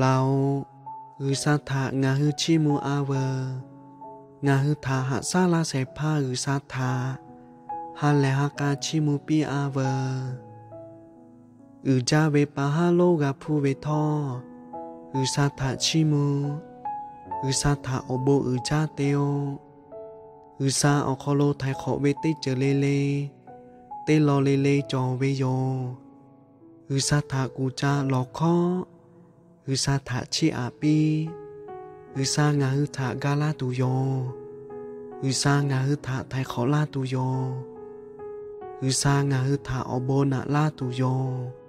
Laˬ-oꞈ, G'uiˬsha htaꞈ ngaˬ hui chiˇ mvuh a veuˬ. Ngaˬ hui htaꞈ haꞈ shaˉ laˇ shehˍ hpaˇ G'uiˬsha htaꞈ ha lehˬ ha k'a chiˇ mvuh piˇ a veuˬ. Uiˍ jaˇ ve pa haˉ lonˉ g'a hpuˇ ve htawˇ, G'uiˬsha htaꞈ chiˇ mvuh. G'uiˬsha htaꞈ awˬ bon uiˍ jaˇ te-oˆ. G'uiˬsha awˬ hk'aw lo htaiˍ hk'awꞈ ve teˇ ceuˬ le le, teˇ law le le cawˬ ve yoˬ. G'uiˬsha htaꞈ kuˬ ca lawˬ hkawˉ. G'uiˬsha htaꞈ chiˇ aꞈ piˇ. G'uiˬsha ngaˬ hui htaꞈ ga laˇ tuˬ yoˬ. G'uiˬsha ngaˬ hui htaꞈ htaiˍ hk'awꞈ laˇ tuˬ yoˬ. G'uiˬsha ngaˬ hui htaꞈ awˬ bon naꞈ laˇ tuˬ yoˬ.